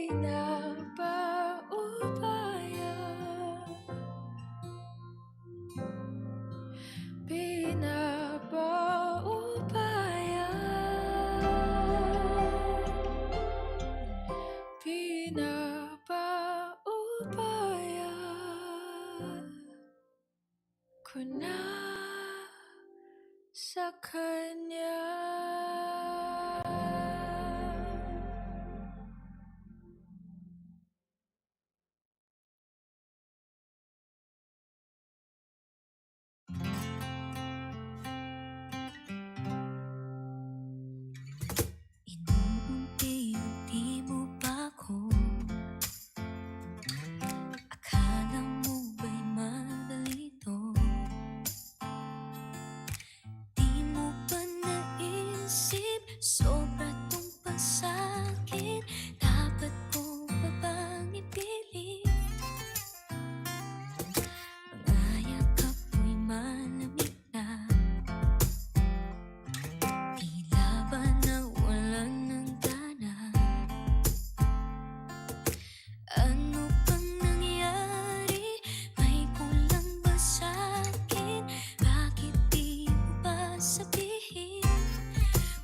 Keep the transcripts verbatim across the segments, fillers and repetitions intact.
Pinapaubaya. Pinapaubaya. Pinapaubaya ko na sa kanya. Inuunti-unti mo pa ko. Akala mo ba'y madali to? Di mo ba naisip, sobra tong pagsakit? Dapat ko pa bang ipilit? Mga yakap mo'y malamig na. Tila ba nawalan ng gana? Ano bang nangyari? May kulang ba sa akin? Bakit di mo pa sabihin?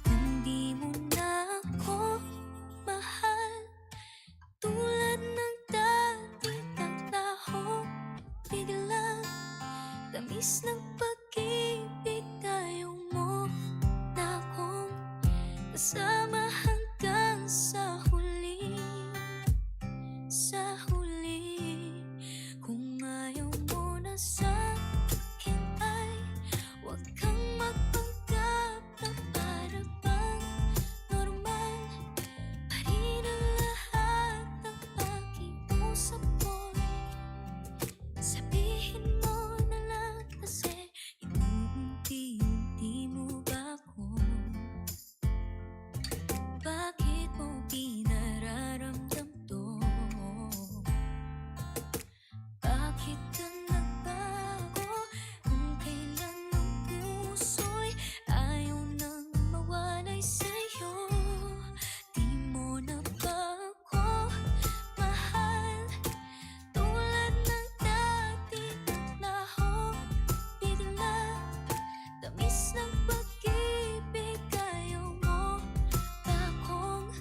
Kung di mo na ako mahal, tulad ng dati, naglaho bigla. Tamis ng pag-ibig, ayaw mo na akong kasama hanggang sa huli. Sa huli, kung ayaw mo na sa akin ay wag kang magpanggap na para bang normal pa rin ang lahat ng pakiusap ko. Sabihin mo na lang kasi, inuunti-unti mo ba ako? Bakit mo pinararamdam to? Bakit ka nagbago? Kung kailan ang puso'y ayaw nang mawalay sa'yo, di mo na ba ako mahal? Tulad ng dati, naglaho bigla. Tamis ng pag-ibig, ayaw mo pa akong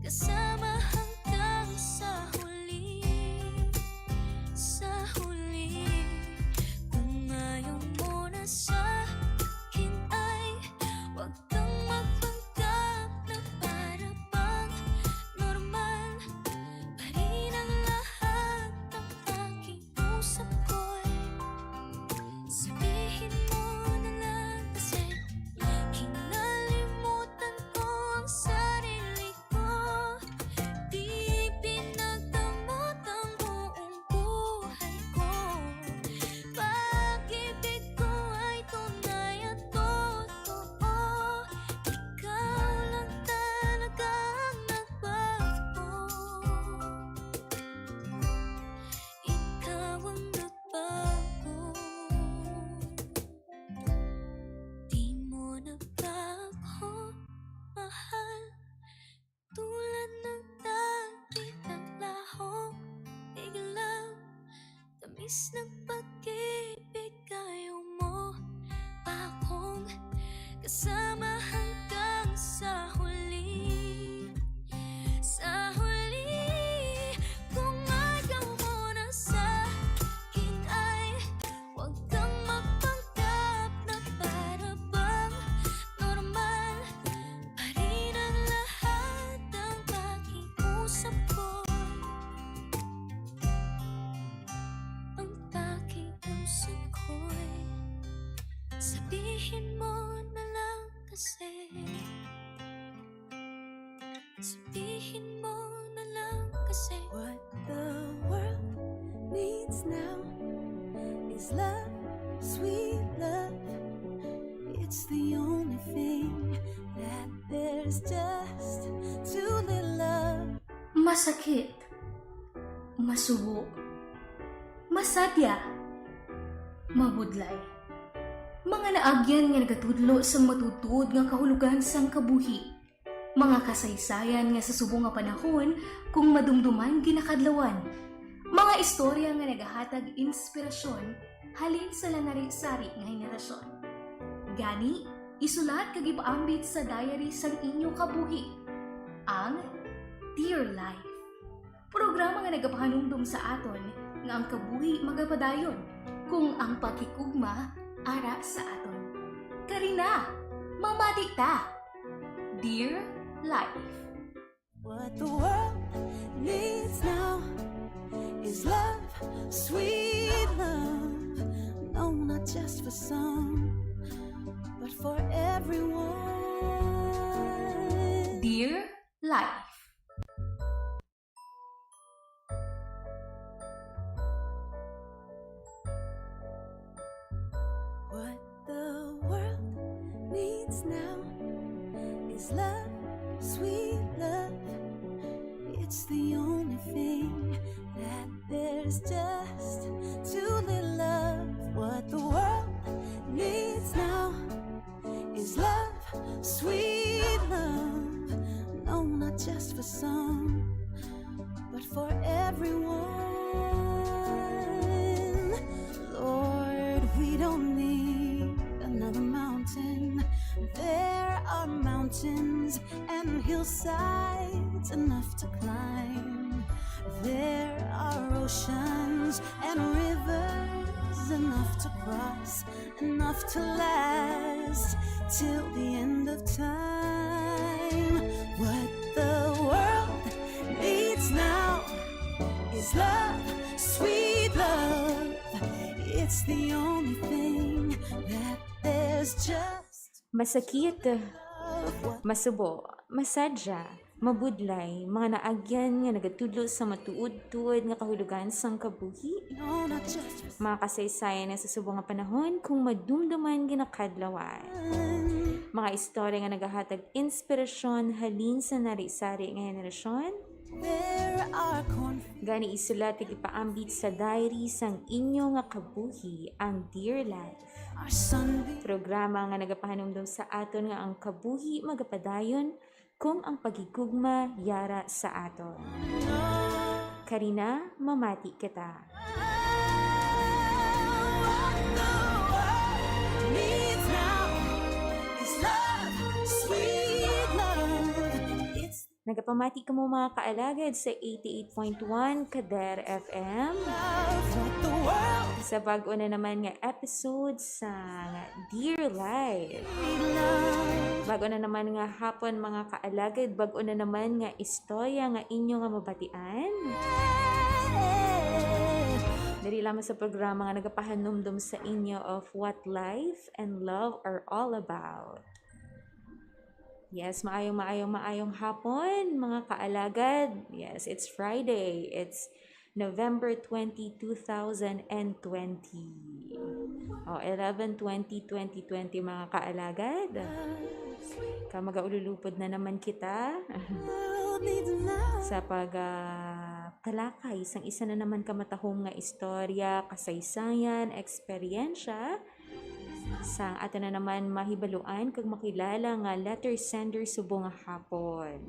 kasama hanggang sa huli. Sa huli, kung ayaw mo na sa akin ay wag kang magpanggap na para bang normal pa rin ang lahat ng pakiusap ko'y sabihin mo na lang kasi kinalimutan ko ang sarili ko. Di pinagdamot ang buong buhay ko. Pag-ibig ko ay tunay at totoo. Ikaw lang talaga ang nagbago. Ikaw ang nagbago. Di mo na ba ako mahal? Tulad ng dati, naglaho bigla. Tamis ng pag-ibig, ayaw mo pa akong kasama hanggang sa huli. Sa huli, kung ayaw mo na sa akin ay wag kang magpanggap na para bang normal pa rin ang lahat ng pakiusap ko. Ang pakiusap ko'y sabihin mo na lang kasi. Sabihin mo na lang kasi. What the world needs now is love, sweet love. It's the only thing that there's, just too little love. Masakit, masubo, masadya, mabudlay. Mga naagyan nga nagatudlo sang matutuod nga kahulogan sang kabuhi. Mga kasaysayan nga sa subong nga panahon kung madumduman ginakadlawan. Mga istorya nga nagahatag inspirasyon halin sa lanari-sari nga henerasyon. Gani, isulat kag ipaambit sa diary sang inyo kabuhi ang Dear Life. Programa nga nagapahanumdom sa aton nga ang kabuhi magapadayon kung ang pakikugma ara sa aton. Kari na, mamati ta! Dear Life. What the world needs now is love, sweet love. No, not just for some, but for everyone. Dear Life. What the world needs now is love, sweet love. It's the only thing that there's just too little of. What the world needs now is love, sweet love. No, not just for some, but for everyone. Lord, we don't need another mountain. There are mountains and hillsides enough to climb. There are oceans and rivers enough to cross, enough to last till the end of time. What the world needs now is love, sweet love. It's the only thing that there's just Masakit, love. What masubo, masadya, mabudlay, mga naagyan nga nagatudlo sa matuod-tuod nga kahulogan sang kabuhi. No, not just for Mga kasaysayan nga sa subong nga panahon kung madumduman ginakadlawan. Mga istorya nga nagahatag inspirasyon halin sa nari-sari nga henerasyon. There are corn Gani isulat kag ipaambit sa diary sang inyo nga kabuhi ang Dear Life. Our sunbeam. Programa nga nagapahanumdom sa aton nga ang kabuhi magapadayon kung ang paghigugma yara sa aton. Kari na, mamati kita. What the world needs now is love, sweet love. It's Nagapamati kamo, mga kaalagad, sa eighty-eight point one Kader F M. Love, what the world Sa bag-o na naman nga episode sa Dear Life. Bag-o na naman nga hapon, mga kaalagad, bag-o na naman nga istorya nga inyo nga mabatian. Diri lamang sa programa nga nagapahanumdom sa inyo of what life and love are all about. Yes, maayong, maayong, maayong hapon, mga kaalagad. Yes, it's Friday. It's November twenty, two thousand and twenty. O, eleven twenty, twenty twenty, mga kaalagad. Ka magaululupod na naman kita sa pag, ah, talakay sang isa na naman ka matahom nga istorya, kasaysayan, eksperyensya, sang aton na naman mahibaluan kag makilala nga letter sender subong nga hapon.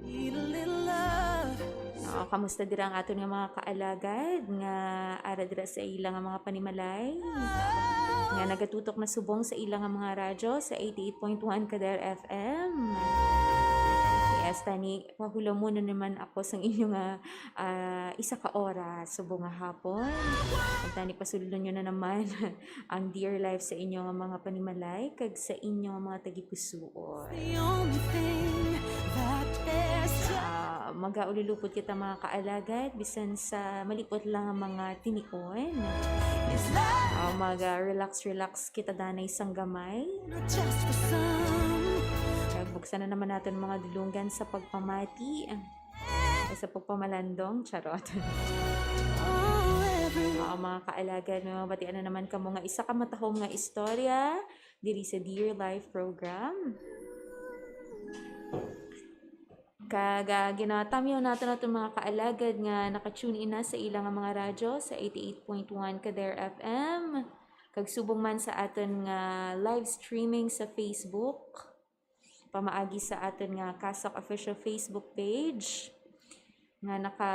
No, kamusta dira ang aton nga mga kaalagad nga ara dira sa ila nga mga panimalay? Nga nagatutok na subong sa ila nga mga radyo sa eighty-eight point one Kader F M. Yes, tani, pahulamon na naman ako sang inyo nga, ah, isa ka oras subong nga hapon. Ug tani, pasulodon nyo na naman ang Dear Life sa inyo nga mga panimalay kag sa inyo nga mga tagipusuon. The only thing that there's Ah, magaululupod kita, mga kaalagad, bisan sa malipot lang nga mga tinion. Is love. Ah, mag, ah, relax, relax kita danay sang gamay. Not just for some. Kag buksan na naman naton mga dulonggan sa pagpamati. Ay, sa pagpamalandong, charot. Oh, everyone. Oo, mga kaalagad, may mabatian na naman kamo nga isa ka matahom nga istorya diri sa Dear Life program. Kag, ah, ginatamyaw naton aton mga kaalagad nga naka-tune in na sa ila nga mga radyo sa eighty-eight point one Kader F M. Kag subong man sa aton nga live streaming sa Facebook. pamaagi sa aton nga CASAC official Facebook page nga naka,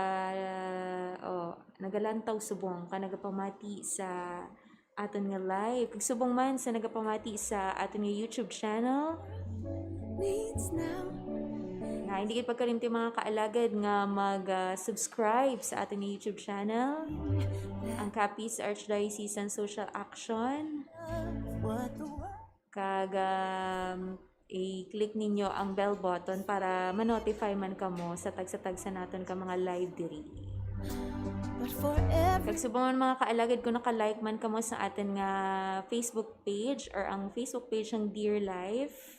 oh, nagalantaw subong ka nagapamati sa aton nga live. Kag subong man sa nagapamati sa aton nga YouTube channel. Nga hindi kayo pagkalimti, mga kaalagad, nga mag, ah, subscribe sa aton nga YouTube channel, ang Capiz Archdiocesan Social Action. Kag, um, i-click ninyo ang bell button para ma-notify man kamo sa tagsa-tagsa naton ka mga live diri. Kag subong man, mga kaalagad, kung naka-like man kamo sa aton nga Facebook page or ang Facebook page ng Dear Life,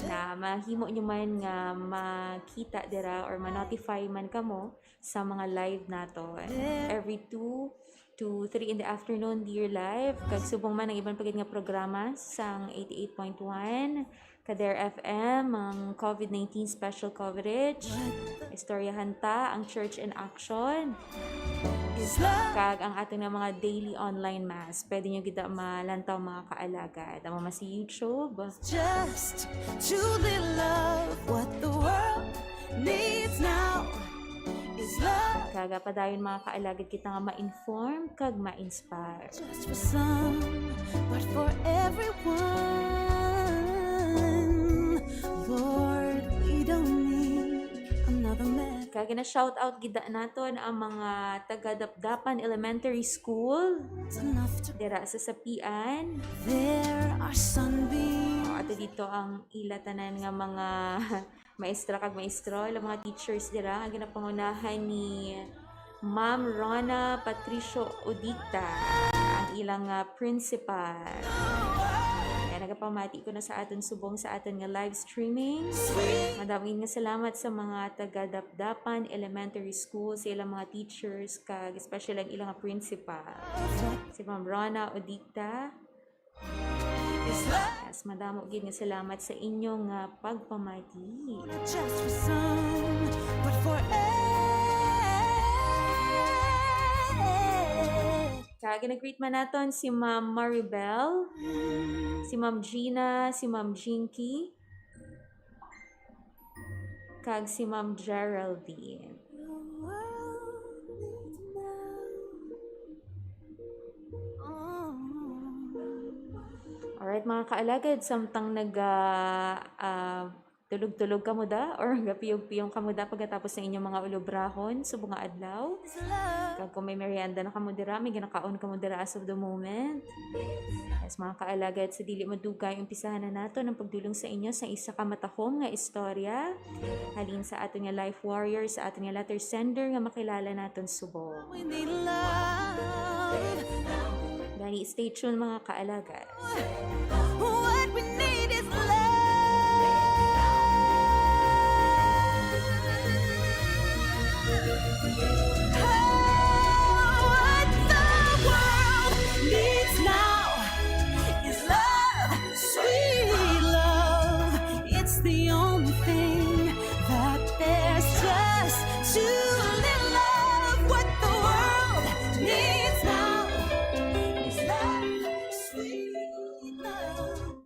na mahimo nyo man nga makita dira or ma-notify man kamo sa mga live nato every two to three in the afternoon, Dear Life. Kag subong man ang iban pa gid nga programa sang eighty-eight point one Kader F M, ang COVID nineteen special coverage. Istoryahan ta, ang Church in Action. Kag ang aton nga mga daily online mass. Pwede nyo gid malantaw, mga kaalagad. Amo man sa YouTube. Just truly love what the world needs now is love. Kag padayon, mga kaalagad, kita nga ma-inform kag ma-inspire. Just for some, but for everyone. Lord, we don't need another man. Kag gina-shout out gid naton ang mga taga Dapdapan Elementary School. It's enough to dira sa Sapian. There are sunbeams. Oh, ato dito ang ila tanan nga mga maestra kag maestro, ilang mga teachers dira, nga ginapangunahan ni Ma'am Rona Patricio Odicta, ang ilang, ah, principal. Kaya nagapamati ko na sa aton subong sa aton nga live streaming. Madamo gid nga salamat sa mga taga Dapdapan Elementary School, sa ilang mga teachers, kag especially ang ilang nga principal, si Ma'am Rona Odicta. Yes, madamo gid nga salamat sa inyo nga pagpamati. Not just for some, but for everyone. Kag gina-greet man naton si Ma'am Maribel, si Ma'am Gina, si Ma'am Jinky, kag si Ma'am Geraldine. Alright, mga kaalagad, samtang nag, ah, ah, tulog-tulog kamo da or gapiyong-piyong kamo da pagkatapos sa inyong mga ulobrahon subong nga adlaw. Kag kung may merienda na kamo dira, may ginakaon kamo dira as of the moment. Yes, mga kaalagad, sa dili madugay, umpisahan na naton ang pagdulong sa inyo sa isa ka matahom nga istorya halin sa aton nga life warrior, sa aton nga letter sender nga makilala naton subong. We need love. Gani, stay tuned, mga kaalagad. What we need is love. Oh, what the world needs now is love, sweet love. It's the only thing that there's, just to live love. What the world needs now is love, sweet love.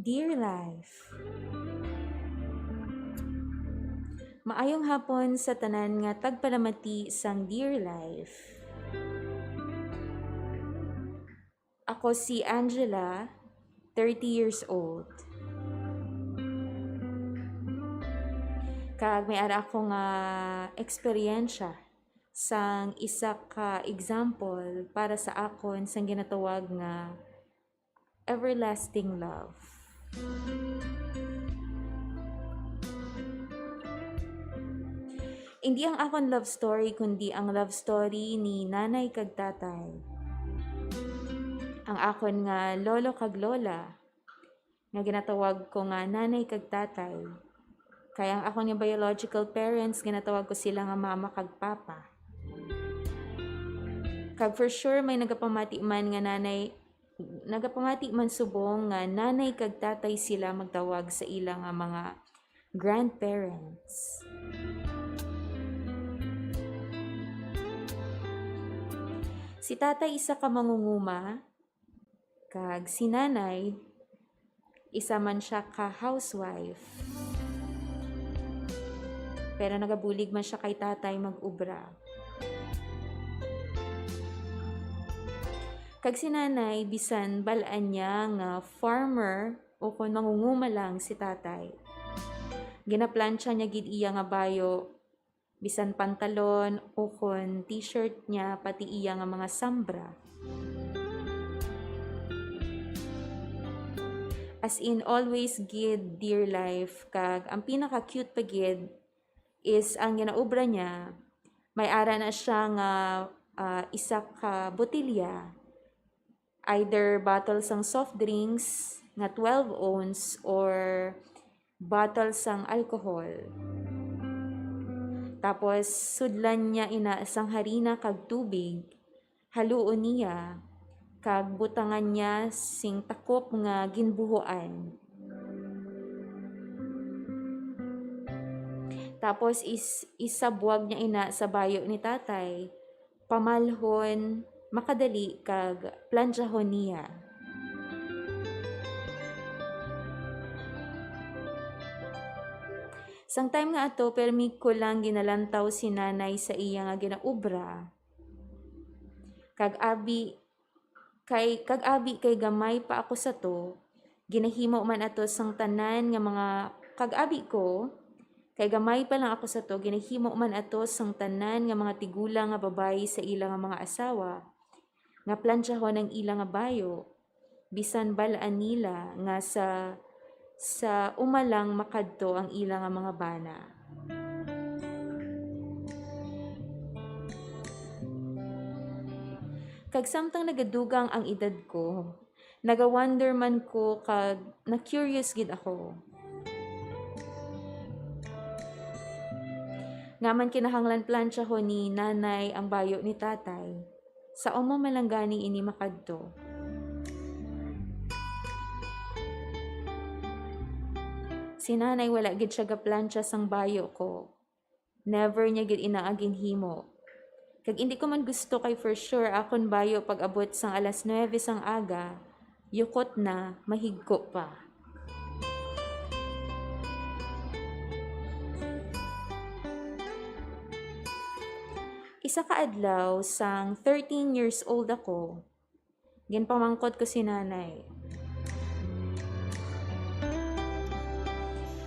Dear Life. Maayong hapon sa tanan nga tagpalamati sang Dear Life. Ako si Angela, thirty years old. Kag may ara ako nga eksperyensya sang isa ka example para sa akon sang ginatawag nga everlasting love. Hindi ang akon love story, kundi ang love story ni nanay kag tatay. Ang akon nga lolo kag lola, nga ginatawag ko nga nanay kag tatay. Kay ang akon nga biological parents, ginatawag ko sila nga mama kag papa. Kag for sure, may nagapamati man nga nanay, nagapamati man subong nga nanay kag tatay sila magtawag sa ila nga mga grandparents. Si tatay isa ka mangunguma, kag si nanay, isa man siya ka housewife. Pero nagabulig man siya kay tatay mag-obra. Kag si nanay, bisan bal-an niya nga farmer ukon mangunguma lang si tatay, ginaplantsa niya gid iya nga bayo, bisan pantalon ukon t-shirt niya, pati iya nga mga sambra. As in, always gid, dear life, kag ang pinaka-cute pa gid is ang ginaobra niya, may ara na siya nga, ah, isa ka botelya, either bottle sang soft drinks nga twelve ounce or bottle sang alcohol. Tapos, sudlan niya ina sang harina kag tubig, haluon niya, kag butangan niya sing takop nga ginbuhoan. Tapos is-, isabwag niya ina sa bayo ni tatay, pamalhon, makadali, kag plantsahon niya. Sang time nga ato, permi ko lang ginalantaw si nanay sa iya nga ginaobra. Kag abi, kay, kag abi kay gamay pa ako sa to, ginahimo man ato sang tanan nga mga, kag abi ko, kay gamay pa lang ako sa to, ginahimo man ato sang tanan nga mga tigulang nga babayi sa ila nga mga asawa, nga plantsahon ang ila nga bayo, bisan bal-an nila nga sa, sa uma lang makadto ang ila nga mga bana. Kag samtang nagadugang ang edad ko, nagawonder man ko kag na-curious gid ako. Nga man kinahanglan plantsahon ni nanay ang bayo ni tatay. Sa uma man lang gani ini makadto? Si nanay wala gid siya gaplantsa sang bayo ko. Never niya gid ina ginhimo. Kag indi ko man gusto kay for sure akon bayo pag-abot sang alas nuebe sang aga, yukot na, mahigko pa. Isa ka adlaw, sang thirteen years old ako, ginpamangkot ko si nanay.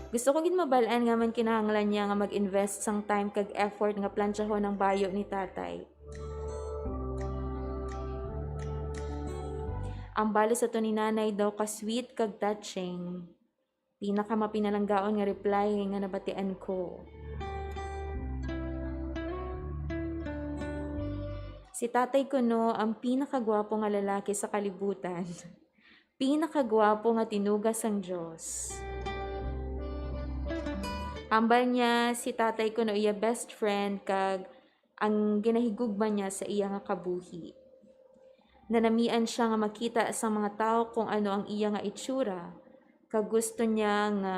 Gusto ko gid mabal-an nga man kinahanglan niya nga mag-invest sang time kag effort nga plantsahon ang bayo ni tatay. Ang balos ato ni nanay daw ka sweet kag touching. Pinakamapinalanggaon nga reply nga nabatian ko. Si tatay kuno ang pinakagwapo nga lalaki sa kalibutan. Pinakagwapo nga tinuga sang Dios. Ambal niya, si tatay kuno iya best friend kag ang ginahigugma niya sa iya nga kabuhi. Nanamian siya nga makita sa mga tawo kung ano ang iya nga itsura, kag gusto niya nga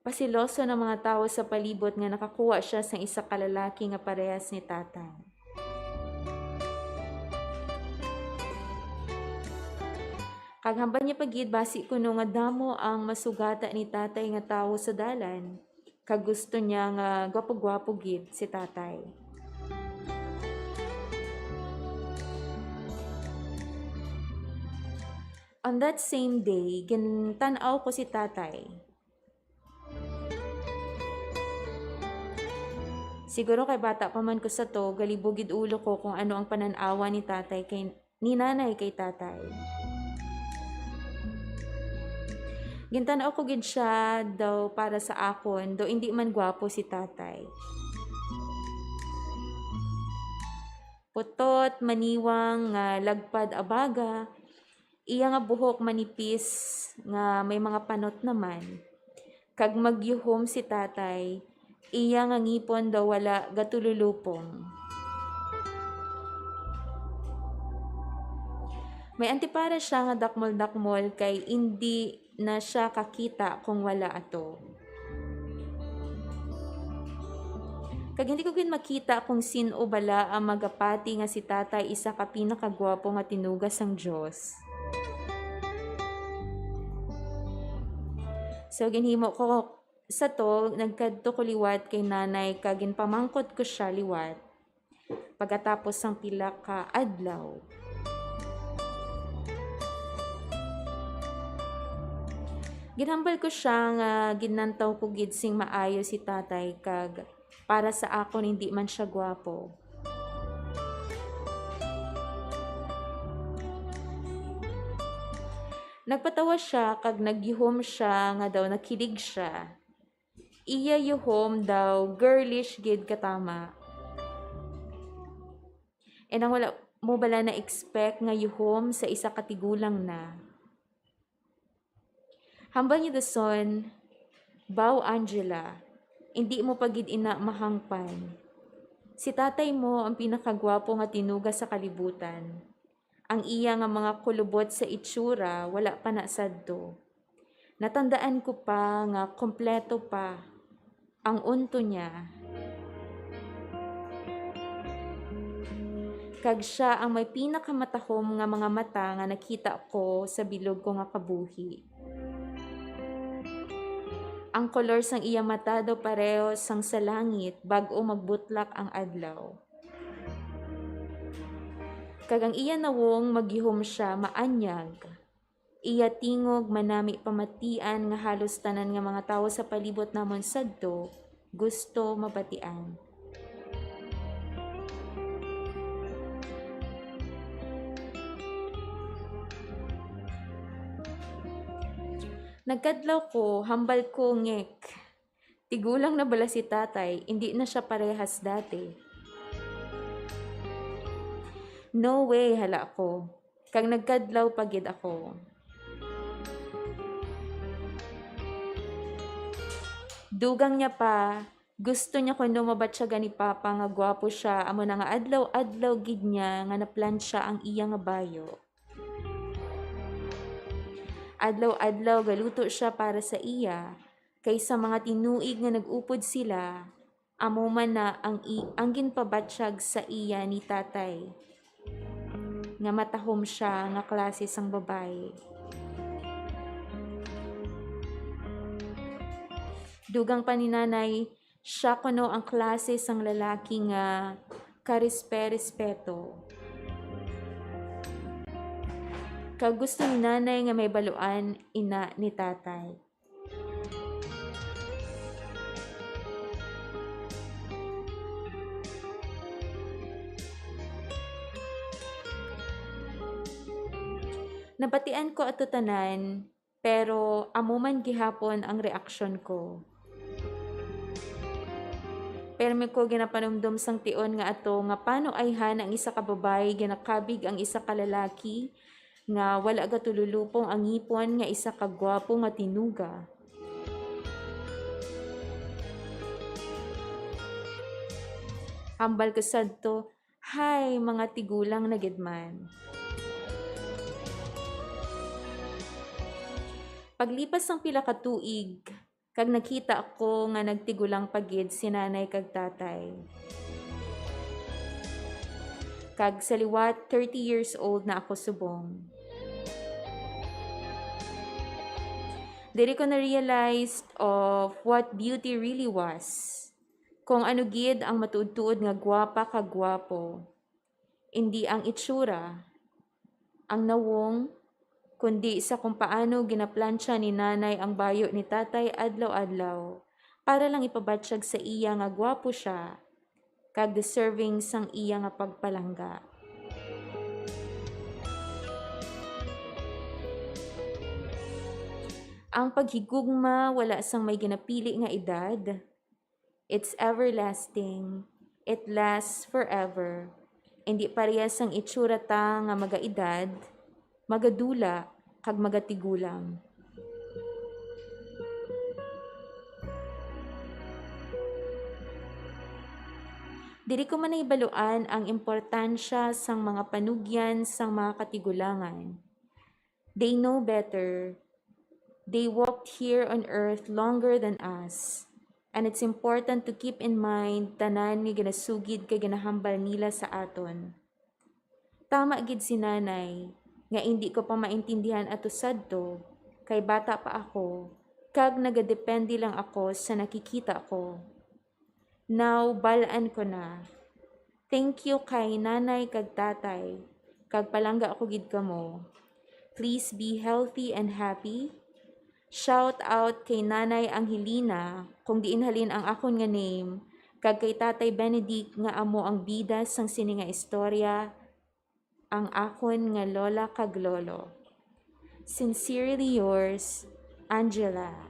pasiloson ang mga tawo sa palibot nga nakakuha siya sang isa ka lalaki nga parehas ni tatay. Kag hambal niya pa gid, basi kuno nga damo ang masugata ni tatay nga tawo sa dalan, kag gusto niya nga gwapo-gwapo gid si tatay. On that same day, gintan-aw ko si tatay. Siguro kay bata pa man ko sa to, galibog gid ulo ko kung ano ang panan-awan ni tatay kay, ni nanay kay tatay. Gintan-aw ko gid siya daw para sa akon, daw indi man gwapo si tatay. Putot, maniwang nga lagpad abaga, iya nga buhok manipis nga may mga panot naman, kag magyuhom si tatay, iya nga ngipon daw wala gatululupong. May antipara siya nga dakmol-dakmol kay indi na siya kakita kung wala ato. Kag hindi ko gid makita kung sin-o bala ang magapati nga si tatay isa ka pinakagwapo nga tinuga sang Dios. So, ginhimo ko sa to, nagkadto ko liwat kay nanay kag ginpamangkot ko siya liwat pagkatapos sang pila ka adlaw. Ginhambal ko siya nga ginantaw ko gid sing maayo si tatay kag para sa akon hindi man siya gwapo. Nagpatawa siya kag nagyuhom siya nga daw nakilig siya. Iya yuhom daw girlish gid katama. And ang wala mo bala na-expect nga yuhom sa isa ka tigulang na. Hambal niya dason, "Baw, Angela, indi mo pa gid ina mahangpan. Si tatay mo ang pinakagwapo nga tinuga sa kalibutan. Ang iya nga mga kulubot sa itsura wala pa na sadto. Natandaan ko pa nga kompleto pa ang unto niya. Kag siya ang may pinakamatahom nga mga mata nga nakita ko sa bilog ko nga kabuhi. Ang kolor sang iya mata daw pareho sang sa langit bag-o magbutlak ang adlaw. Kag ang iya nawong magihom siya maanyag. Iya tingog manami pamatian nga halos tanan nga mga tawo sa palibot namon sadto gusto mabatian." Nagkadlaw ko, hambal ko, "Ngek, tigulang na bala si tatay, indi na siya parehas dati." "No way," hala ko. Kag nagkadlaw pa gid ako. Dugang niya pa, gusto niya kuno mabatyagan ni Papa nga gwapo siya, amo na nga adlaw-adlaw gid niya nga naplantsa ang iya nga bayo. Adlaw-adlaw galuto siya para sa iya, kay sa mga tinuig nga nag-upod sila, amo man na ang i-, ang ginpabatyag sa iya ni tatay, nga matahom siya nga klase sang babayi. Dugang pa ni nanay, siya kuno ang klase sang lalaki nga karespe-respeto. Kag gusto ni nanay nga may baluan ina ni tatay. Nabatian ko ato tanan, pero amo man gihapon ang reaksyon ko. Permi ko ginapanumdom sang tion nga ato nga paano ayhan ang isa ka babayi ginakabig ang isa ka lalaki nga wala gatululupong ang ngipon nga isa ka gwapo nga tinuga. Hambal ko sadto, "Hay, mga tigulang na gid man." Paglipas sang pila ka tuig, kag nakita ko nga nagtigulang pa gid si nanay kag tatay. Kag sa liwat, thirty years old na ako subong. Diri ko na-realized of what beauty really was. Kung ano gid ang matuod-tuod nga gwapa kag gwapo. Indi ang itsura, ang nawong, kundi sa kung paano ginaplantsa ni Nanay ang bayo ni Tatay adlaw-adlaw para lang ipabatyag sa iya nga gwapo siya kag deserving sang iya nga pagpalangga. Ang paghigugma wala sang may ginapili nga edad. It's everlasting. It lasts forever. Indi parehas ang itsura ta nga magaedad, magadula, kag magatigulang. Diri ko man nahibaluan ang importansya sang mga panugyan sang mga katigulangan. They know better. They walked here on earth longer than us, and it's important to keep in mind tanan nga ginasugid kag ginahambal nila sa aton. Tama gid si Nanay nga indi ko pa maintindihan ato sadto, kay bata pa ako, kag nagadepende lang ako sa nakikita ko. Now, bal-an ko na. Thank you kay Nanay kag Tatay, kag palangga ko gid kamo. Please be healthy and happy. Shout out kay Nanay Angelina, kung diin halin ang akon nga name, kag kay Tatay Benedict nga amo ang bida sang sini nga istorya, ang akon nga lola kag lolo. Sincerely yours, Angela.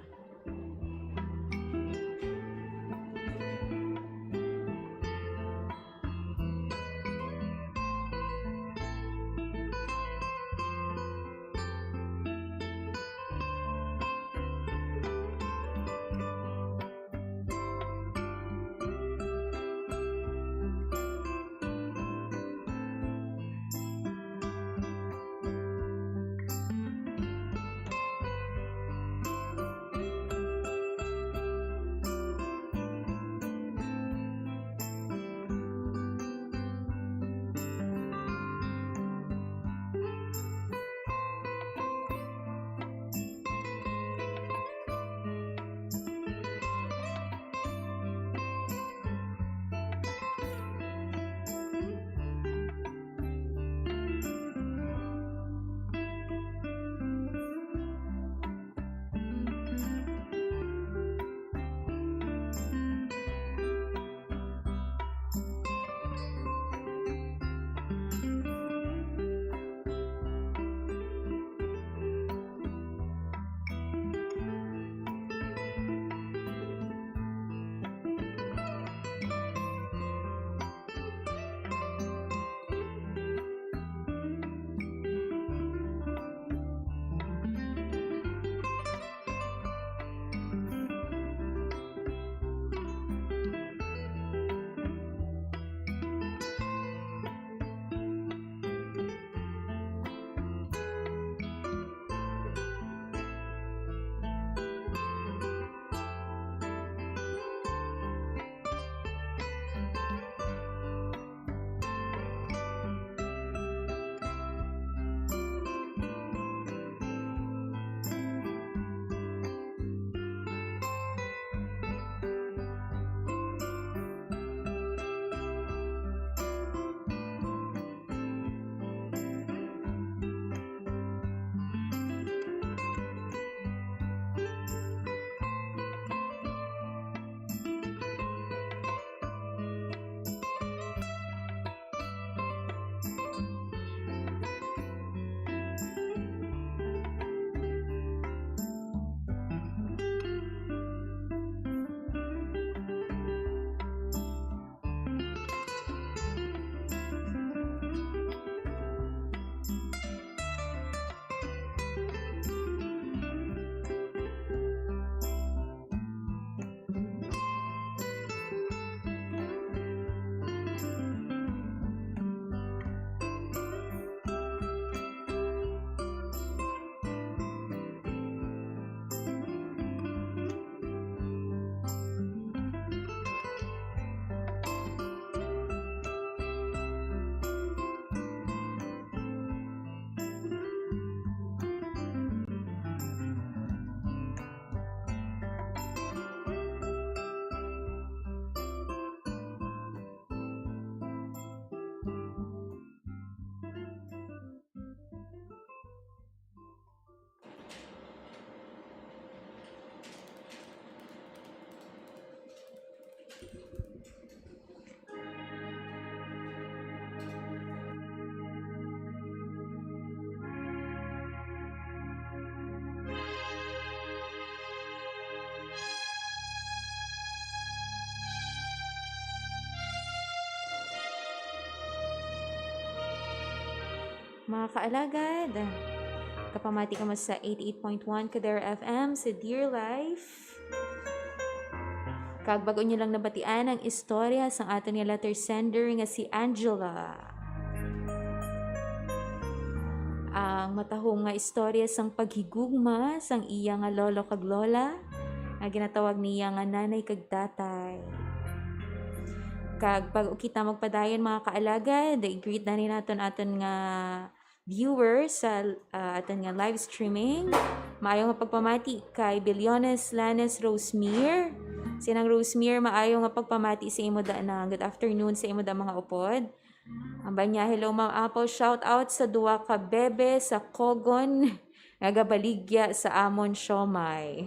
Mga kaalagad, kapamati kamo sa eighty-eight point one Kader F M sa Dear Life. Kag bag-o nyo lang nabatian ang istorya sang aton nga letter sender nga si Angela. Ang matahom nga istorya sang paghigugma sang iya nga lolo kag lola, nga ginatawag niya nga nanay kag tatay. Kag bag-o kita magpadayon, mga kaalagad, i-greet na ni naton aton nga viewers sa, ah, aton nga live streaming. Maayo nga pagpamati kay Biliones Lanes Rosemere. Sinang Rosemere, maayo nga pagpamati sa imo da na. Good afternoon sa imo da, mga upod. Ang banya, "Hello, Ma'am Apple. Shout out sa duwa ka bebe sa Kogon nga gabaligya sa amon siomay."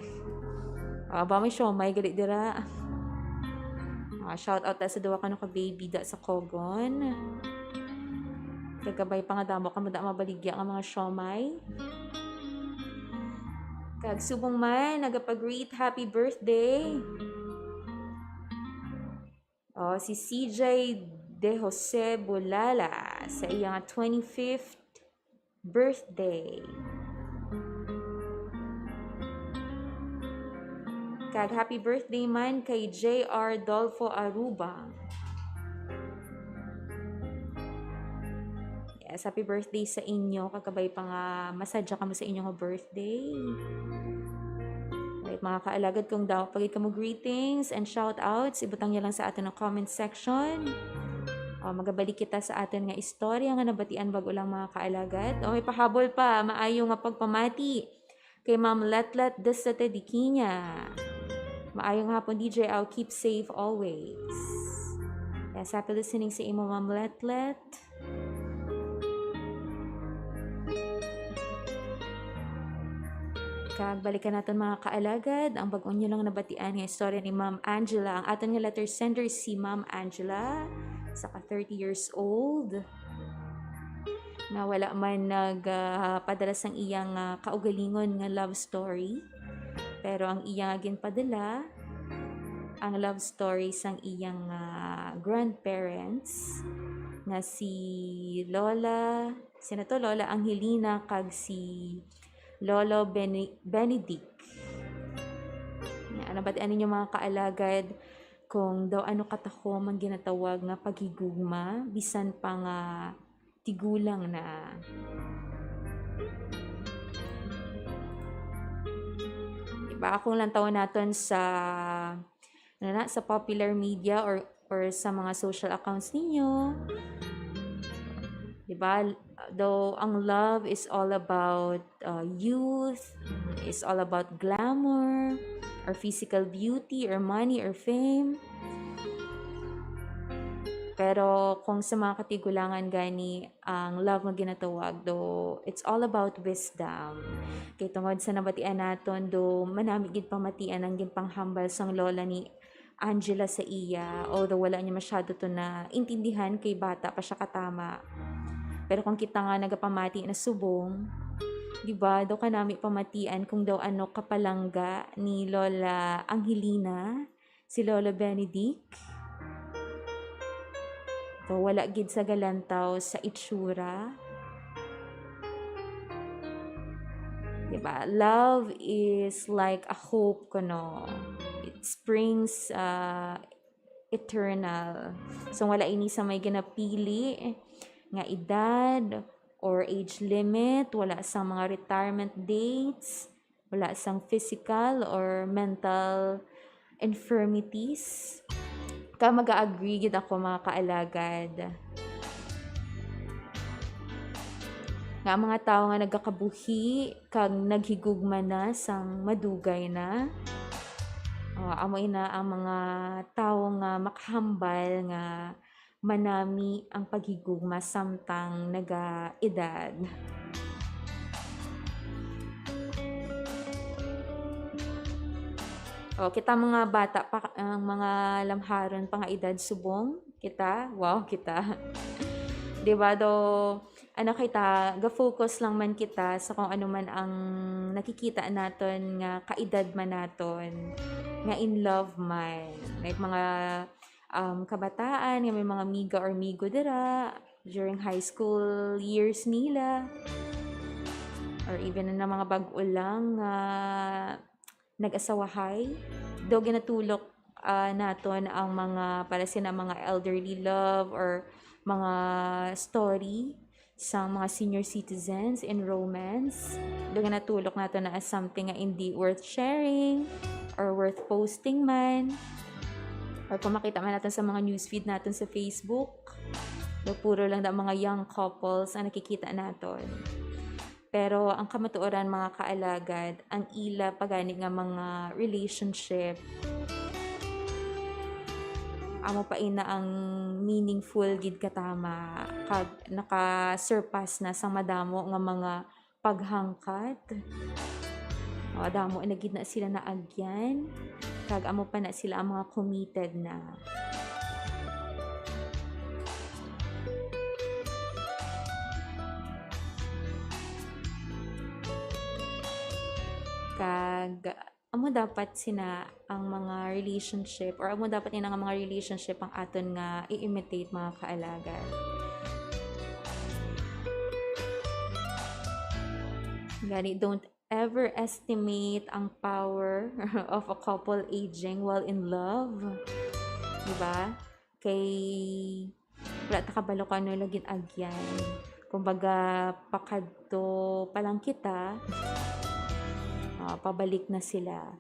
Ah, ba may siomay gali dira? Ah, shout out ta sa duwa kano ka baby da sa Kogon. Kagabay pa nga damo kamo da mabaligya nga mga siomay. Kag subong man, nagapag-greet, happy birthday. Oh, si C J De Jose Bulala sa iya nga twenty-fifth birthday. Kag happy birthday man kay J R Dolfo Aruba. Yes, happy birthday sa inyo. Kagabay pa nga masadya kamo sa inyo nga birthday. Right, mga kaalagad, kung daw pa gid kamo greetings and shout outs, ibutang niya lang sa aton ang comment section. O, magabalik kita sa aton nga istorya nga nabatian bag-o lang, mga kaalagad. O, may pahabol pa, maayo nga pagpamati kay Ma'am Letlet de Satediquiña. Maayong hapon, D J. I'll keep safe always. Yes, happy listening sa imo, Ma'am Letlet. Kag balikan naton, mga kaalagad, ang bag-o nyo lang nabatian nga istorya ni Ma'am Angela. Ang aton nga letter sender si Ma'am Angela, sa ka thirty years old, nga wala man nag, ah, padala sang iyang, ah, kaugalingon nga love story. Pero ang iya nga ginpadala, ang love story sang iyang, ah, grandparents, nga si Lola, sino to? Lola Angelina kag si Lolo Bene-, Benedict. Nga, ano ba, ano ninyo, mga kaalagad, kung daw ano katahom ang ginatawag nga paghigugma, bisan pa nga tigulang na. Diba? Kung lantawon naton sa, ano na, sa popular media or, or sa mga social accounts ninyo, diba? Though ang love is all about, uh, youth, is all about glamour, or physical beauty, or money, or fame. Pero kung sa mga katigulangan gani, ang love nga ginatawag, do, it's all about wisdom. Kay tungod sa nabatian naton, do, manami gid pamatian ang ginpanghambal sang lola ni Angela sa iya, although wala niya masyado to na intindihan kay bata pa siya katama. Pero kung kita nga nagapamati na subong, di ba, daw kanami pamatian kung daw ano kapalangga ni Lola Angelina, si Lolo Benedict. So, wala gid sa galantaw sa itsura. Diba? Love is like a hope, kuno. It springs, uh, eternal. So, wala ini sa may ginapili nga edad or age limit, wala sa mga retirement dates, wala sang physical or mental infirmities. Ka mag-agree gid ako, mga kaalagad, nga ang mga tawo nga nagakabuhi kag naghigugma na sang madugay na, ah, amo ina ang mga tawo nga makahambal nga manami ang paghigugma samtang nagaedad. O, kita mga bata pa, ang mga lamharon pa nga edad subong, kita, wow, kita. Di ba, do, ano kita, ga-focus lang man kita sa kung ano man ang nakikita naton nga kaedad man naton, nga in love man. Like, mga um, kabataan, nga may mga miga or migo dira, during high school years nila, or even na mga bag-o lang nga nag-asawahay, do ginatulok, ah, naton ang mga, para sina mga elderly love or mga story sa mga senior citizens in romance. Do ginatulok naton na as something nga hindi worth sharing or worth posting man. Or kung makita man naton sa mga newsfeed naton sa Facebook, do puro lang na mga young couples ang nakikita naton. Pero ang kamatuoran, mga kaalagad, ang ila pa gani nga mga relationship, amo pa ina ang meaningful gid katama, kag naka-surpass na sang madamo nga mga paghangkat. Madamo na gid na sila naagyan, kag amo pa na sila ang mga committed na. Kag amo dapat sina ang mga relationship, or amo dapat ina nga mga relationship ang aton nga i-imitate, mga kaalagad. Gani, don't ever estimate ang power of a couple aging while in love. Diba? Kay wala ta kabalo kung ano lagi agyan. Kumbaga, pakadto pa lang kita, ah, pabalik na sila.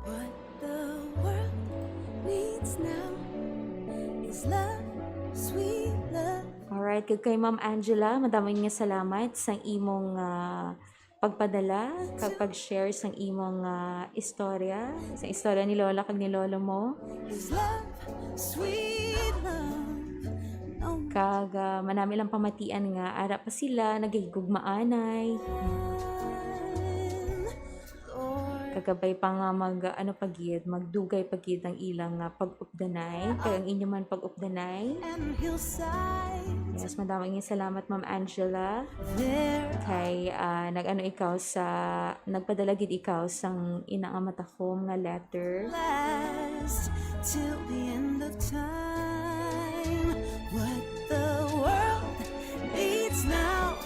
What the world needs now is love, sweet love. Alright, kag kay Ma'am Angela, madamo nga salamat sa imong, ah, pagpadala kag pag-share sa imong, ah, istorya, sa istorya ni Lola kag ni Lolo mo. Is love, sweet love. No. Kag, ah, manami lang pamatian nga ara pa sila nagahigugmaanay. Kagabay pa nga mag, ano pa gid, magdugay pa gid ang ilang, ah, pag-updanay, kag ang inyo man pag-updanay. Yes, madamo nga salamat, Ma'am Angela. Kay, ah, nag-ano ikaw sa, nagpadala gid ikaw sang ina nga matakom nga letter. Last till the end of time. What the world needs now.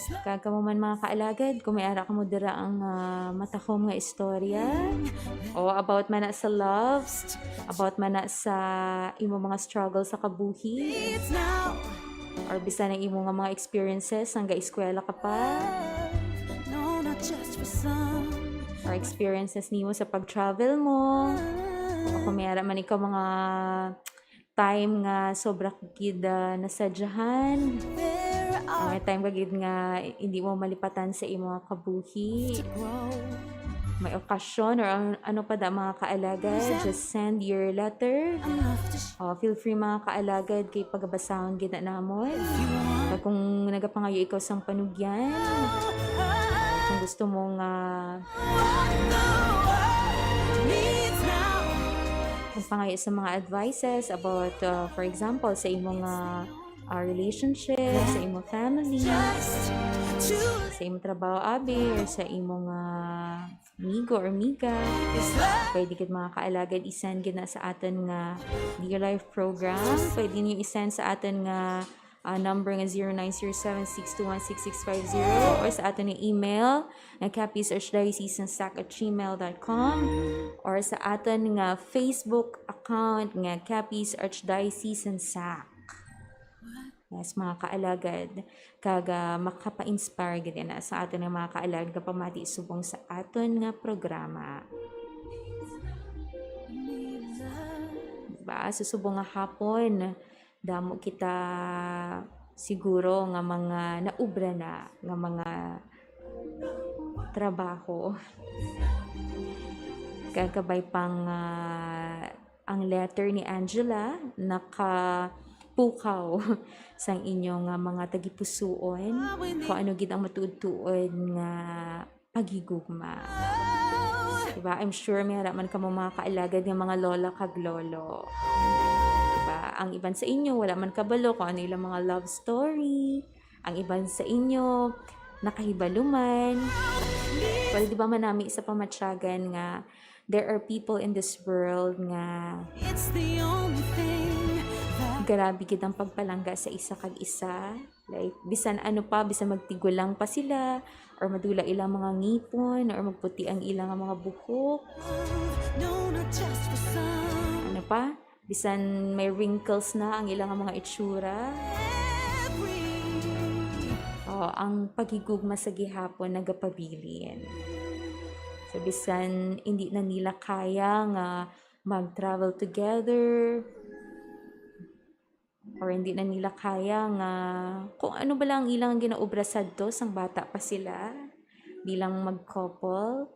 Kag kamo man, mga kaalagad, kung may ara kamo dira ang, ah, matakom nga istorya, o about man na sa love, about man na sa imo mga struggle sa kabuhi, or bisan ang imo nga mga experiences hanggang eskwela ka pa, or experiences nimo sa pag-travel mo, o kung may ara man ikaw mga time nga sobra ka gid, ah, nasadyahan. May time ka gid nga hindi mo malipatan sa imo nga kabuhi. May okasyon or an-, ano pa da, mga kaalagad, just send your letter. Oh, feel free, mga kaalagad, kay pagabasahon gid na namon. Kag kung nagapangayo ikaw sang panugyan, kung gusto mo nga What the world needs now. Kung pangayo sa mga advices about, uh, for example, sa imo nga, uh, relationship, sa imo family, sa imo trabaho, abi, or sa imo nga amigo or amiga, pwede gid, mga kaalagad, i-send gid na sa aton nga Dear Life program. Pwede niyo i-send sa aton nga ah, number nga zero nine zero seven six two one six six five zero, or sa aton nga email nga capiz archdiocese and sac at gmail dot com, or sa aton nga Facebook account nga Capiz Archdiocese and Sac. Yes, mga kaalagad, kag, ah, makapa-inspire gid na sa aton nga mga kaalagad nga pamati subong sa aton nga programa. Ba, sa subong nga hapon, damo kita siguro nga mga naubra na nga mga trabaho. Kag kabay pang, ah, ang letter ni Angela nakapukaw sang inyo nga mga tagipusuon, kung ano gid ang matuod-tuod nga paghigugma. Diba? I'm sure may ara man kamo mga kaalagad nga mga lola kag lolo. Diba? Ang iban sa inyo, wala man kabalo kung ano ilang mga love story. Ang iban sa inyo, nakahibalo man. Pero di ba manami sa pamatyagan nga there are people in this world nga It's the only thing that grabe gid ang pagpalangga sa isa kag isa. Like, bisan ano pa, bisan magtigulang pa sila, or madula ilang mga ngipon, or magputi ang ilang mga buhok. No, not just for some. Ano pa? Bisan may wrinkles na ang ilang mga itsura. Every Oh, ang paghigugma sa gihapon nagapabilin. So, bisan hindi na nila kaya nga mag-travel together, or hindi na nila kaya nga kung ano ba lang ang ilang ginaobra sadto sang bata pa sila bilang mag-couple.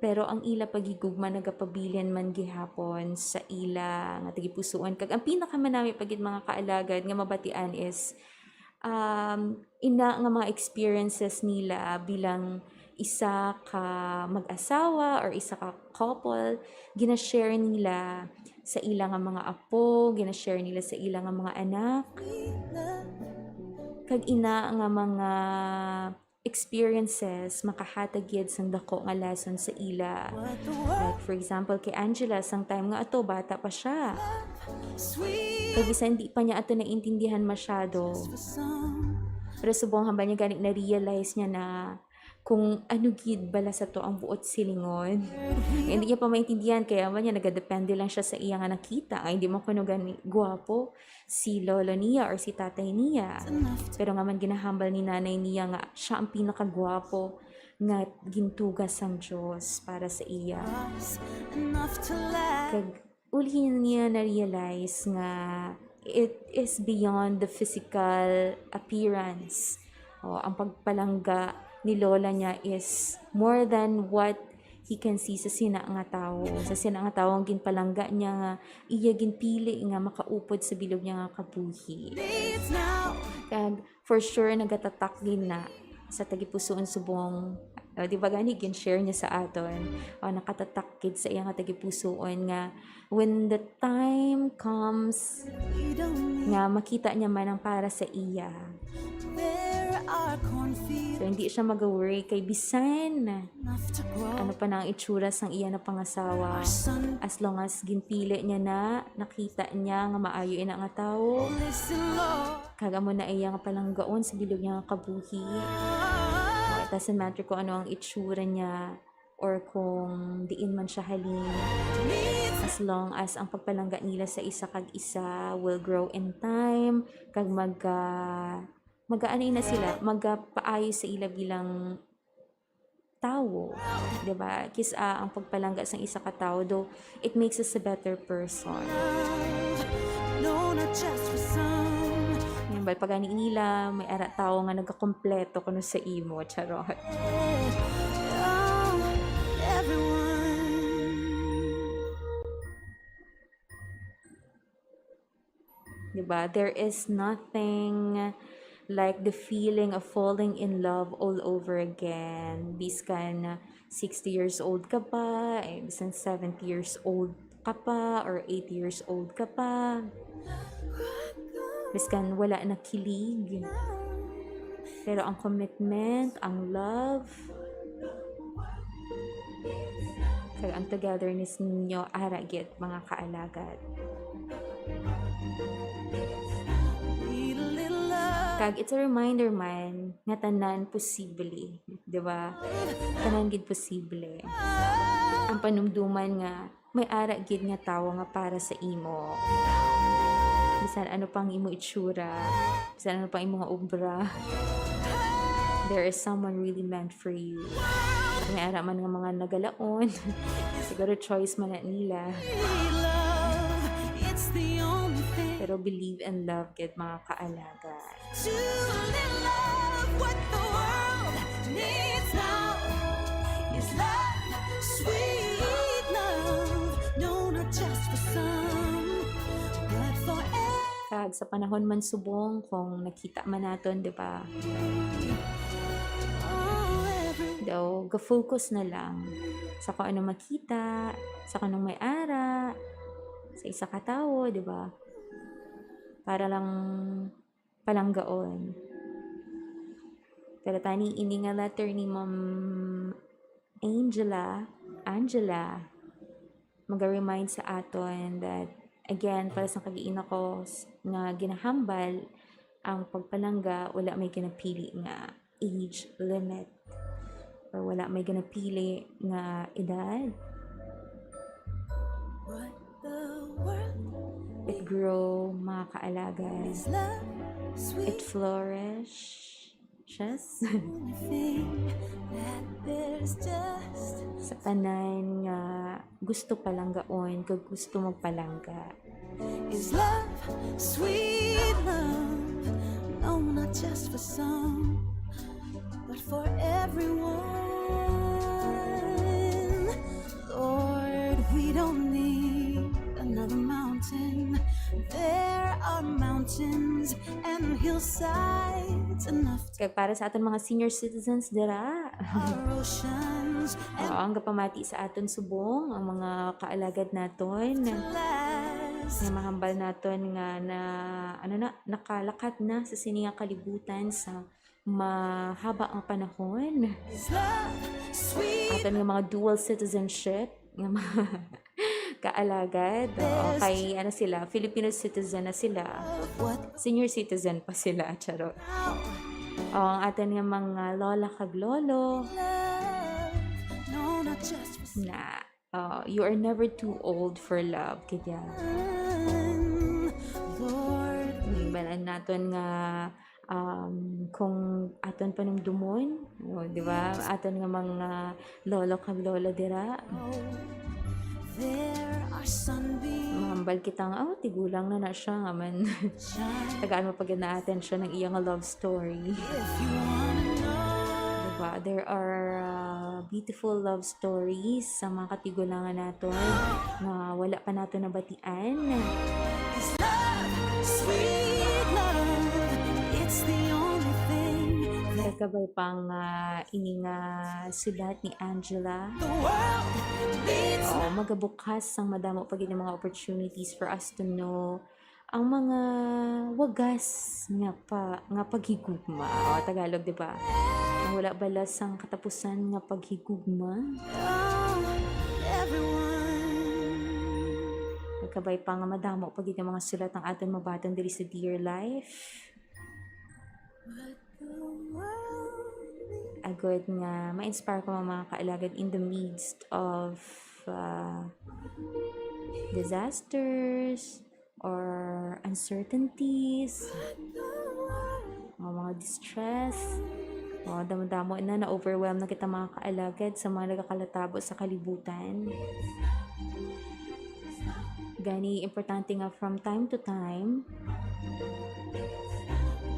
Pero ang ila paghigugma nagapabilin man gihapon sa ila nga tagipusuon. Kag ang pinakamanami pa gid, mga kaalagad, nga mabatian is, um, ina nga mga experiences nila bilang isa ka mag-asawa or isa ka couple, gina-share nila sa ila nga mga apo, gina-share nila sa ila nga mga anak. Kag ina nga mga experiences makahatag gid sang dako nga lesson sa ila. Like, for example, kay Angela, sang time nga ato, bata pa siya. Kay bisan di pa niya ato naintindihan masyado. Pero subong hambal niya gani, na-realize niya na kung ano gid bala sa to ang buot silingon. Hindi niya pa maintindihan, kaya man niya nagadepende lang siya sa iya nga nakita. Ay, hindi man kuno gani gwapo si lolo niya or si tatay niya. Pero nga man ginahambal ni nanay niya nga siya ang pinakagwapo nga gintuga sang Dios para sa iya. Kag ulhi niya na-realize nga it is beyond the physical appearance. O, ang pagpalangga ni lola niya is more than what he can see sa sina nga tawo. Sa sina nga tawo ang ginpalangga niya nga iya ginpili nga makaupod sa bilog niya nga kabuhi. Kag for sure, nagatatak gid na sa tagipusoon subong, o, di ba gani, gin-share niya sa aton, o, nakatatak gid sa iya nga tagipusoon nga when the time comes nga makita niya man ang para sa iya. So, hindi siya mag-worry kay bisan ano pa na ang itsura sang iya na pangasawa. As long as ginpili niya na, nakita niya nga maayo ina nga tawo, kag amo na iya nga palanggaon sa bilog niya nga kabuhi. It doesn't matter kung ano ang itsura niya or kung diin man siya halin. As long as ang pagpalangga nila sa isa kag isa will grow in time, kag mag-, ah, mag-, ano na sila, magapaayo sa ila bilang tawo, di ba? Kis-a ang pagpalangga sang isa ka tawo, though it makes us a better person. No, not just for some. Yan, bal, pagani nila, may ara tawo nga nagakompleto kuno sa imo, charot. Oh, everyone. Diba? There is nothing like the feeling of falling in love all over again. Biskan sixty years old ka pa, eh, bisan seventy years old ka pa, or eighty years old ka pa. Biskan wala na kilig. Pero ang commitment, ang love, kag ang togetherness ninyo, ara gid, mga kaalagad. Kag it's a reminder man nga tanan posible, di ba? Tanan gid posible. Ang panumduman nga may ara gid nga tawo nga para sa imo. Bisan ano pang imo itsura, bisan ano pang imo nga obra, there is someone really meant for you. May ara man nga mga nagalaon, siguro choice man na nila. Pero believe and love gid, mga kaalaga. To live love, what the world needs now is love, sweet love. No, not just for some, but for every. Kag sa panahon man subong, kung nakita man naton, di ba? Oh, every. Daw, ga-focus na lang sa kung ano makita, sa kung anong may ara, sa isa ka tawo, di ba? Para lang palanggaon. Pero tani ini nga letter ni Ma'am Angela, Angela, maga-remind sa aton that, again, para sa kagiina ko s- nga ginahambal, ang pagpalangga, wala may ginapili nga age limit or wala may ginapili nga edad. What the world It grow, mga kaalagad. is love, It sweet flourishes only thing that there's just. Sa tanan nga gusto palanggaon kag gusto magpalangga. Is love, sweet love. No, not just for some, but for everyone. Lord, we don't need another mountain. There are mountains and hillsides enough. Kag para sa aton mga senior citizens dira, Our oceans and oo, ang gapamati sa aton subong, ang mga kaalagad naton, last. Nga mahambal naton nga na, ano na, nakalakat na sa sini nga kalibutan sa mahaba nga panahon. Is love, sweet Aton nga mga dual citizenship, nga mga kaalagad. Oo, kay ano sila, Filipino citizen na sila. love, what Senior citizen pa sila, charot. now? O, ang aton nga mga lola kag lolo, Love, no, not just for na, uh, you are never too old for love, kaya some. Lord, we balan naton nga, um, kung aton panumdumon, o, di ba? Aton nga mga lolo kag lola dira, know there are sunbeams. Mahambal kita nga, oh, tigulang na na siya, nga man. Tagaan mo pa gid na atensyon ang iya nga love story. If you wanna know, Diba? There are, uh, beautiful love stories sa mga katigulangan naton nga wala pa nato nabatian. is love, sweet love. It's the only thing that Kagkabay pa nga ini nga sulat ni Angela. The world needs. Oo, magabukas sang madamo pa gid nga mga opportunities for us to know ang mga wagas nga pa, nga paghigugma. O, Tagalog, di ba? Ang wala bala sang katapusan nga paghigugma. Oh, everyone. Magkabay pa nga madamo pa gid ang mga sulat ang aton mabaton diri sa Dear Life. But the world needs. Agod nga ma-inspire ko ang mga kaalagad in the midst of, uh, disasters or uncertainties, The world. Mga, mga distress. O, damo-damo na, na-overwhelm na kita, mga kaalagad, sa mga nagakalatabo sa kalibutan. Gani, importante nga from time to time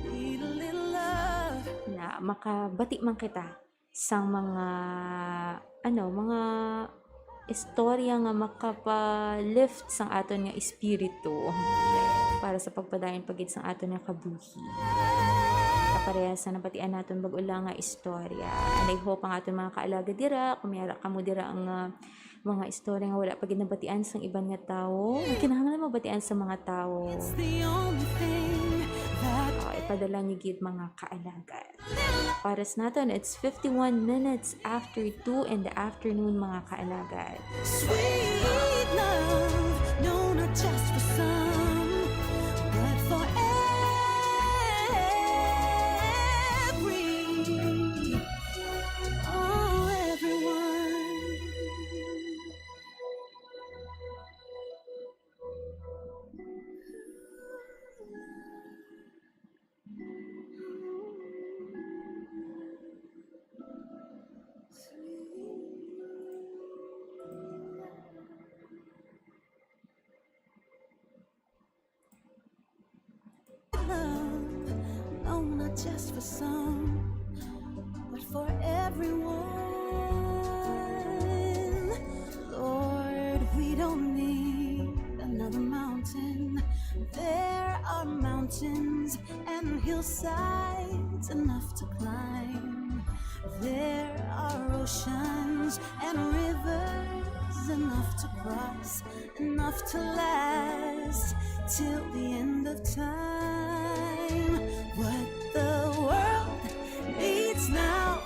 Need a little love. Na makabati man kita sang mga, ano, mga istorya nga makapa-lift sang aton nga espiritu para sa pagpadayon pa gid sang aton nga kabuhi. Kaparehas sa nabatian naton bag-o lang nga istorya. And I hope ang aton mga kaalagad dira, kung may ara kamo dira ang, ah, mga istorya nga wala pa gid nabatian sang iban nga tawo, nga kinahanglan mabatian sa mga tawo, It's the only thing that ah, ipadala niyo gid, mga kaalagad. Pares naton, it's fifty-one minutes after two in the afternoon, mga kaalagad. Sweet love, no, not just for some, but for every, oh, everyone. some, but for everyone. Lord, we don't need another mountain. There are mountains and hillsides enough to climb. There are oceans and rivers enough to cross, enough to last till the end of time. What the world needs now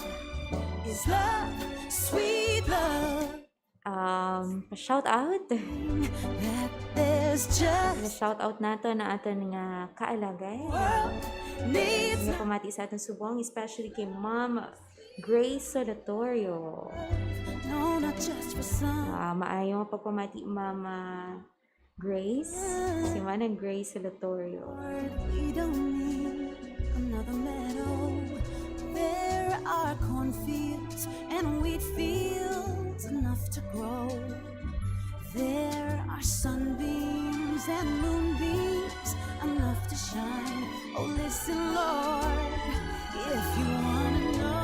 is love, sweet love. Um, pa-shout out. That there's just Na-shout out nato na aton nga kaalagay. World needs Nga pamati sa atong subong, especially kay Ma'am Grace Solatorio. No, not just for some. Ah, maayo nga pagpamati, Ma'am, ah, Grace. Si Manang Grace Solatorio. We don't need another meadow. There are cornfields and wheat fields enough to grow. There are sunbeams and moonbeams enough to shine. Oh, listen, Lord, if you wanna know.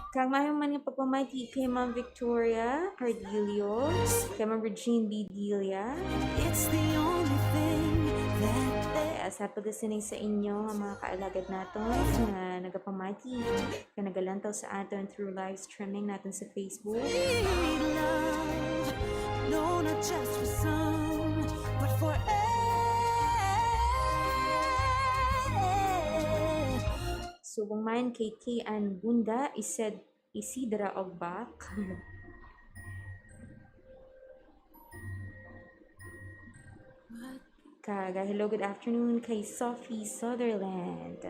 Kag maayo man nga pagpamati kay Ma'am Victoria Cardillo, kay Ma'am Regine B. Dilia. It's the only thing that Yes, happy listening sa inyo nga mga kaalagad naton nga nagapamati, nga nagalantaw sa aton through live streaming naton sa Facebook. Sweet love, no, not just for some, but for everyone. Subong man kay K N Bunda, Isid-, Isidra Ogbak. Kag, ah, hello, good afternoon kay Sophie Sutherland.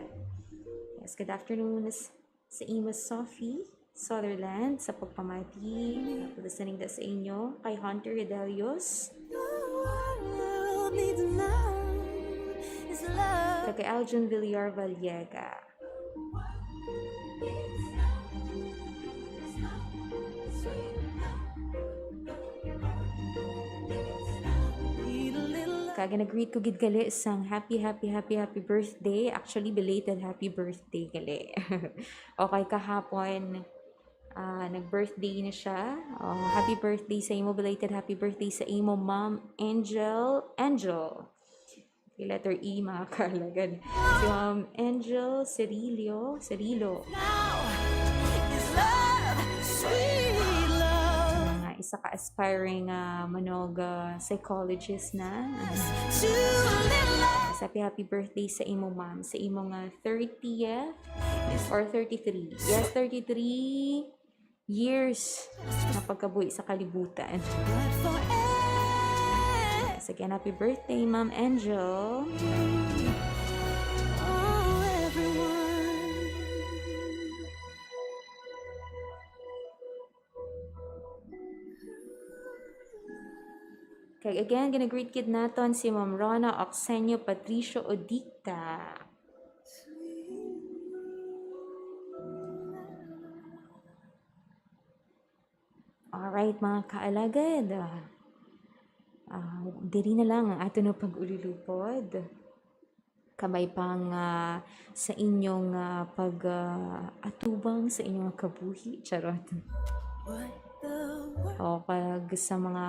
Yes, good afternoon s-, sa imo, Sophie Sutherland, sa pagpamati. Listening da sa inyo kay Hunter Hidelios. The world needs now is love. Kag kay Aljon Villar Valiega. Need a little love. Kag nag-greet ko gid gali sang happy, happy, happy, happy birthday. Actually, belated happy birthday gali. Okay, kahapon, ah, nag-birthday na siya. Oh, happy birthday sa imo, belated happy birthday sa imo, Ma'am Angel. Angel. Kay letter E, mga kaalagad. Si Ma'am Angel Cirillo, Cirillo. Now is love, sweet love. Nga isa ka aspiring, ah, manog, ah, psychologist na. To little love. Yes, happy, happy birthday sa imo, ma'am. Sa imo nga thirtieth or thirty-three. Yes, thirty-three years na pagkabuhi sa kalibutan. But for Yes, again, happy birthday, Ma'am Angel. Oh, everyone. Kag again, gina-greet gid naton si Ma'am Rona Oxenio Patricio Odicta. Alright, mga kaalagad. Ah, ah, diri na lang ang aton nga pag-ululupod. Kabay pa nga sa inyong, ah, pag, ah, atubang sa inyong kabuhi. Charot. What the world O kag sa mga,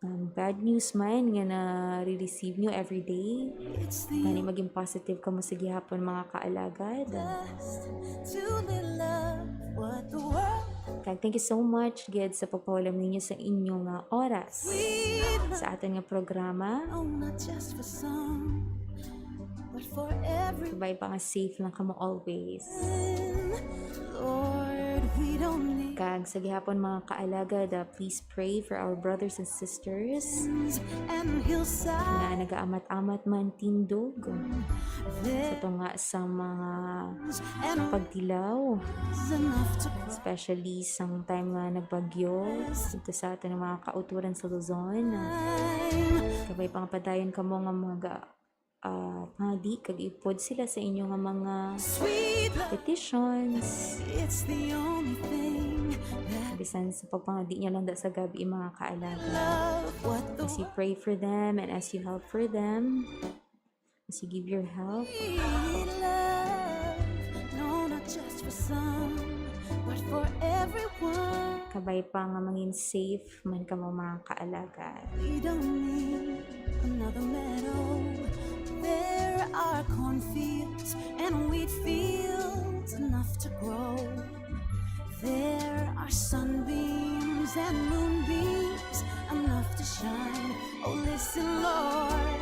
um, bad news man nga nare-receive nyo every day, it's the gani maging positive kamo sa gihapon, mga kaalagad. Just to little love. What the world Kag thank you so much gid sa pagpahulam ninyo sa inyong, ah, oras sweet love. Sa aton nga programa. Oh, not just for some, but for everyone. Kabay pa nga safe lang kamo always. Lord, we don't need Kag sa gihapon, mga kaalagad, ah, please pray for our brothers and sisters and hillside nga nagaamat-amat man tindog sa tunga sa mga and pagtilaw, enough to especially sang time nga nagbagyo dito sa aton mga kauturan sa Luzon. climb. Kabay pa nga padayon kamo nga mga, ah, pangadi kag ipod sila sa inyo nga mga Sweet love, petitions. it's the only thing that Sabi Bisan sa pagpangadi niya lang da sa gabi, mga kaalagad. As you pray for them and as you help for them, as you give your help, Love, no, not just for some, but for everyone. Kabay pa nga mangin safe man kamo, mga kaalagad. We don't need another meadow. There are cornfields and wheat fields enough to grow. There are sunbeams and moonbeams enough to shine. Oh, listen, Lord,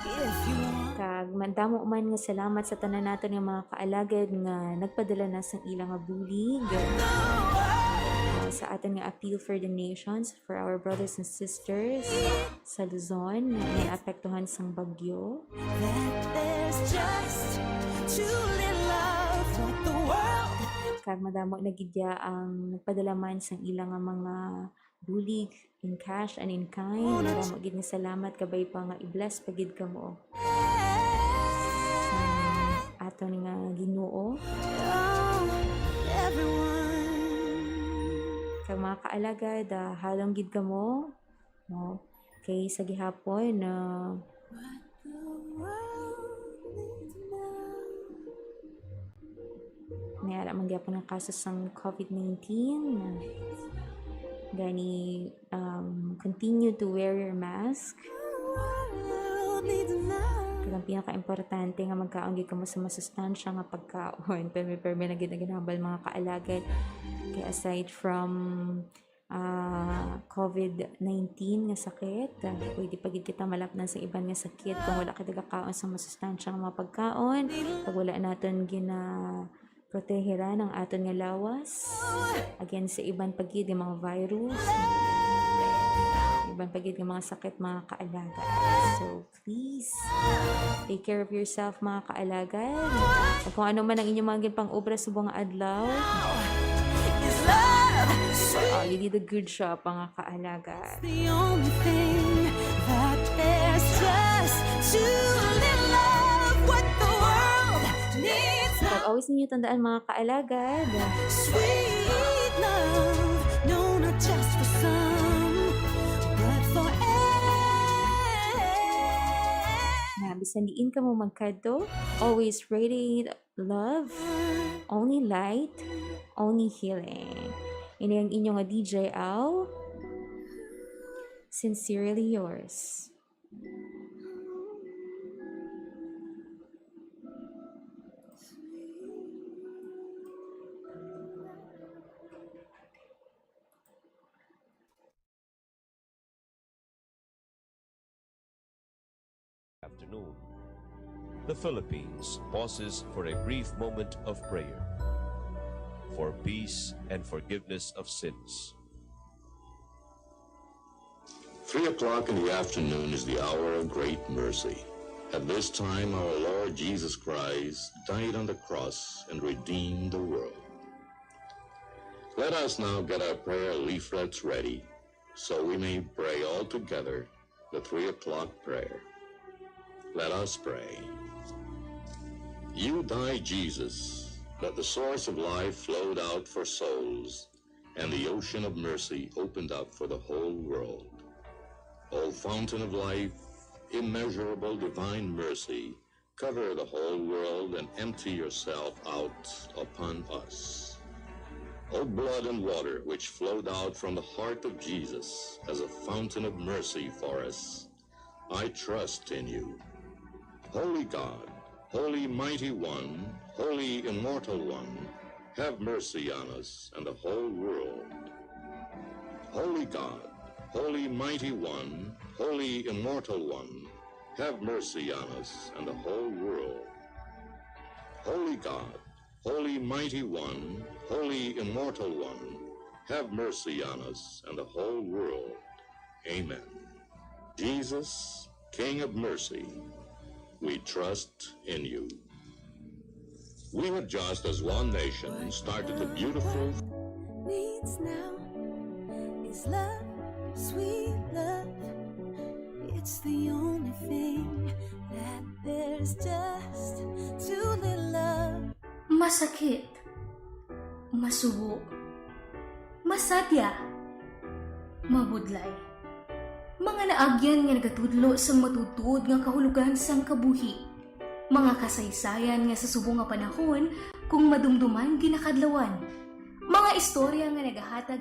if you want. Kag madamo man nga salamat sa tanan naton nga mga kaalagad nga nagpadala na sang ila nga bulig, ah, sa aton nga Appeal for Donations for our brothers and sisters sa Luzon nga naapektuhan sang bagyo. That there's just too little love for the world. Kag madamo na gid ya ang nagpadala man sang ila nga mga bulig in cash and in kind. Madamo gid nga salamat, kabay pa nga i-bless pa gid kamo sang aton nga Ginoo. Oh, everyone. Kag mga kaalagad, ah, halong gid kamo, no? Kay sa gihapon, ah, What the world needs now. may ara man gyapon nga kaso sang COVID nineteen. Gani, um, continue to wear your mask. The world needs now. Kag ang pinaka-importante nga magkaon gid kamo sa masustansya nga pagkaon. Permi-permi na gid ang ginhambal, mga kaalagad. Kay aside from, ah, COVID nineteen nga sakit, ah, pwede pa gid kita malapnan sa iban nga sakit kung wala kita gakaon sa masustansya nga mga pagkaon, kag wala naton gina-, protehiran ang aton nga lawas against sa iban pa gid nga mga virus, iban pa gid nga mga sakit, mga kaalagad. So, please, take care of yourself, mga kaalagad. Kag kung ano man ang inyong mga ginpang-obra subong nga adlaw, Is love sweet? Ah, you did a good job, mga kaalagad. The only thing that there's just too little love. What the world needs now. Kag always ninyo tandaan, mga kaalagad, Sweet love, no, not just for some, but for everyone. Nga bisan diin kamo magkadto, always radiate love, only light, only healing. Ini ang inyo nga D J Al. Sincerely yours. Afternoon. The Philippines pauses for a brief moment of prayer for peace and forgiveness of sins. Three o'clock in the afternoon is the hour of great mercy. At this time, our Lord Jesus Christ died on the cross and redeemed the world. Let us now get our prayer leaflets ready so we may pray all together the three o'clock prayer. Let us pray. You died, Jesus, that the source of life flowed out for souls and the ocean of mercy opened up for the whole world. O fountain of life, immeasurable divine mercy, cover the whole world and empty yourself out upon us. O blood and water which flowed out from the heart of Jesus as a fountain of mercy for us, I trust in you. Holy God, Holy Mighty One, Holy Immortal One, have mercy on us and the whole world. Holy God, Holy Mighty One, Holy Immortal One, have mercy on us and the whole world. Holy God, Holy Mighty One, Holy Immortal One, have mercy on us and the whole world. Amen. Jesus, King of mercy, we trust in you. We have just, as one nation, started the beautiful Needs now is love, sweet love. It's the only thing that there's just too little love. Masakit, masubo, Masadya. Mabudlay. Mga naagyan nga nagatudlo sang matuod-tuod nga kahulogan sang kabuhi. Mga kasaysayan nga sa subong nga panahon, kung madumduman, ginakadlawan. Mga istorya nga nagahatag